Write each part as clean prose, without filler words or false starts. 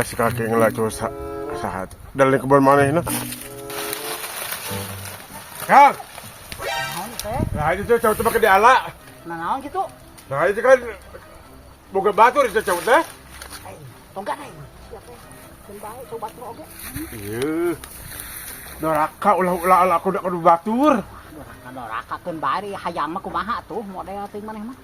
Asik kaki ngelak sahat. Dalam kebun manehna. Kang. Nah itu cowok teh make diala. Nah, naon kitu? Nah itu kan boga batur itu cowok teh. Tongkat aing. Siap teh. Keun bae cowok batur oge. Iya. Doraka ulah-ulah ala kudu kudu batur. Doraka doraka keun bae hayang mah kumaha atuh model teuing maneh mah.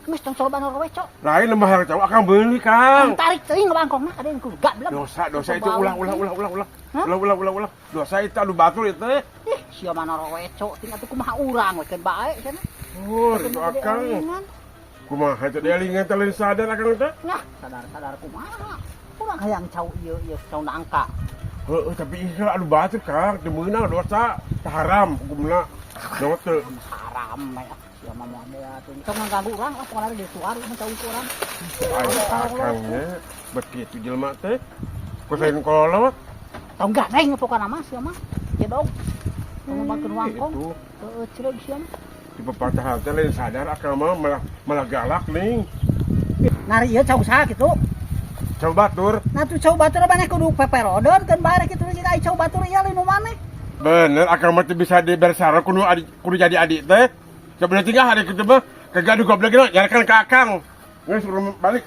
Geus tong coba nu we, Cok. Lain lemah yang cowok akang beuli, Kang. Tarik teuing bangkongna ada yang kudu gak belum. Dosa dosa itu ulah ulah ulah ulah ulah. Hah? Ulah ulah ulah ulah. Dosa itu anu batur itu. Ih, sia mana rowe, Cok. Ting atuh kumaha urang we keun bae cenah. Oh, itu akang. Kumaha itu dielingan teh lain sadar akang teh. Nah, sadar-sadar kumaha. Urang hayang cau ieu ieu cau nangka. Heeh, tapi ieu anu batur, Kang, teu meunang dosa, teu haram hukumna. Dong teu. Haram we. Sia mah model atuh. Tong ngaganggu urang lah pokona di suar mah cau ku urang. Ayo akangnya begitu jelema teh. Ku sain kolot. Tong gandeng pokona mah sia mah. Cedog. Tong makeun wangkong. Itu Heeh, cereug sia mah. di pepatahan teh lain sadar akang mah malah malah galak nih. Nari ieu cau saha kitu? Cau batur. Nah tuh cau batur maneh kudu peperodon keun bae kitu cita ai cau batur ieu lain nu maneh. Bener akang mah teu bisa dibersara kudu adik kudu jadi adik teh. Coba tinggal hari kitu mah kagak adu goblok gitu nyarikan ke akang. Geus urang balik.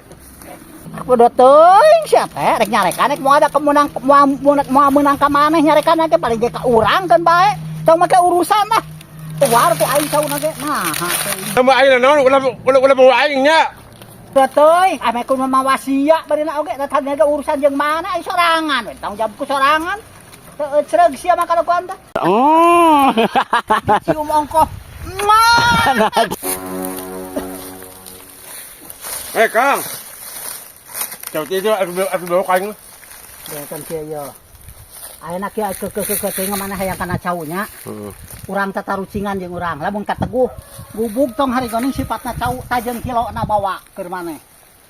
Kudu teuing sia teh rek nyarekan rek moal ada kemenang moal moal meunang ka maneh nyarekan ge paling ge ka urang keun bae. Tong make urusan lah. Keluar ku aing cauna ge. Nah, teuing. Sama aing naon ulah ulah ulah bawa aing nya. Teuing, ame kudu mawa sia barina oge da tadi ge urusan jeung mana aing sorangan we tanggung jawab ku sorangan. Teu cereug sia mah kalakuan teh. Oh. Cium ongkoh. Mwah! Eh Kang. Cau itu aku bawa aing. Kan kieu ieu. Ayeuna kieu ke teuing mana hayang kana caunya. Heeh. Urang tatarucingan jeung urang. Lamun kateguh, gubug tong hari goning sifatna cau tajeun kilo na bawa keur maneh.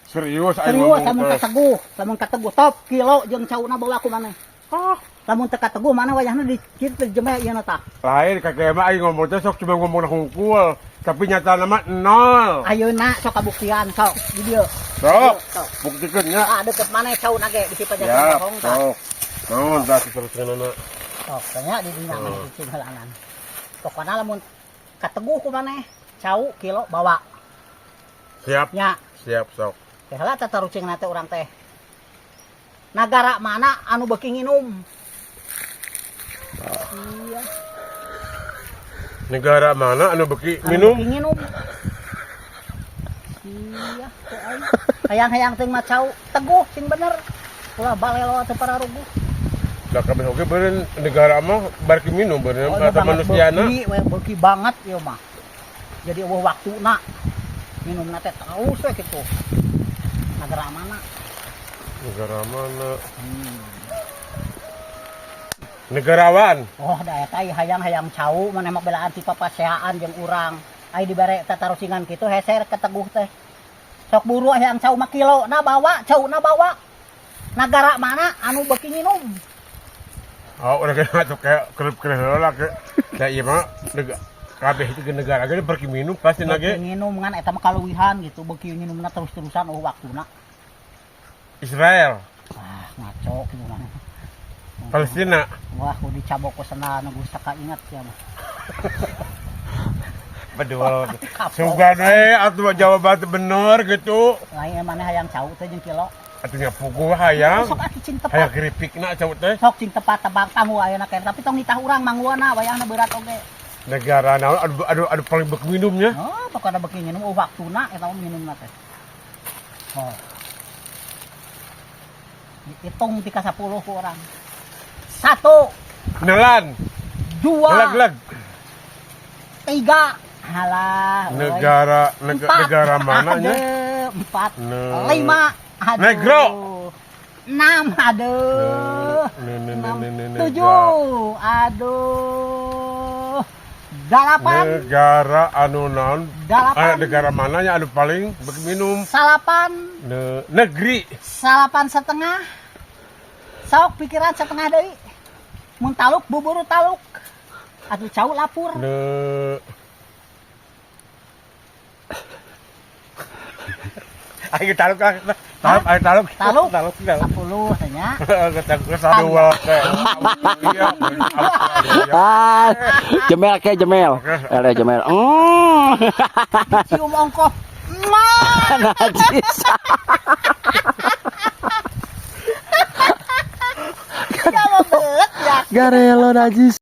Serius aing Serius ngomong lamun teh. kateguh, lamun kateguh top kilo jeung cauna bawa ku maneh. Ah, Lamun teu kateguh maneh wayahna di kieu terjemah ieu na tah. lain kakek mah aing ngomong teh sok cuma ngomong hungkul, tapi nyata nama nol. Ayeuna sok kabuktian sok di dieu. Sok, Sok. buktikeun nya. Ah deket maneh cauna ge bisi pajakan Ya, bohong tah. sok. Naon tah terus-terusanana. Sok tanya di dinya maneh cicing heulanan. Pokona lamun kateguh ku maneh cau kilo bawa. Siap, Nya. siap sok. Teh heula tatarucingna teh urang teh. Nagara mana anu beuki nginum? Iya. Negara mana anu beuki Anu minum? beuki nginum. Iya, teh aing. Hayang-hayang teuing mah cau teguh sing bener. Ulah balelo teh pararuguh. Lah kabeh oge beureun negara mah barki minum beureun Oh, kata banget manusiana. beuki, we, beuki banget ieu mah. Jadi eueuh waktuna. Minumna teh terus we kitu. Nagara mana? Negara mana? Negarawan. Oh, da eta ieu hayang-hayang cau maneh mah belaan ti papaseaan jeung urang. Ai dibere tatarucingan kitu heser keteguh teh. Sok buru hayang cau mah kilo na bawa, cau na bawa. Nagara mana anu beuki nginum? Oh, udah kena tuh kayak kerep-kerep heula ke. Da ieu mah kabeh itu ke negara ge pergi minum pasti Beuki nage nginum ngan eta mah kaluwihan gitu, beuki nginumna terus-terusan eueuh waktuna. Israel, Wah, ngaco kitu mah. Palestina. Wah, kudu dicabok ku sendal nu saka ingat ya mah. Bedul. Kapok. Sugan we atuh jawaban teu bener gitu. Lain maneh hayang cau teh jeung kilo. Atuh nya puguh hayang. Sok atuh cing tepat. Hayang keripikna cau teh. Sok cing tepat tebak tamu ayeuna keneh tapi tong nitah urang mangguana wayahna berat oge. Negara naon anu anu anu paling beuki minumnya. Oh, pokokna beuki nginum eueuh waktuna eta mah minumna teh. Oh. Dihitung ti ka 10 ku urang. 1, Nelan, 2, leg-leg. 3. Halah. Euy. Negara 4. negara mana nya? Aduh, 4. 5. Aduh. Negro. 6. Aduh. Ne- ne- 6. ne- ne- ne- 7. Aduh. 8. Negara anu naon? 8. Ah, negara mana nya anu paling beuki minum? 9. Negeri. 9,5. Sok pikiran setengah deui. Mun taluk buburu taluk. Atuh cau lapur. Ne Ayo taluk lah. Taluk, ayo taluk. Taluk? Taluk, taluk. 10 teh nya. Dua teh. Iya. Ah, jemel ke jemel. Ele jemel. Cium ongkoh. Mwah. Najis. Ya mau belet ya. Garelo najis.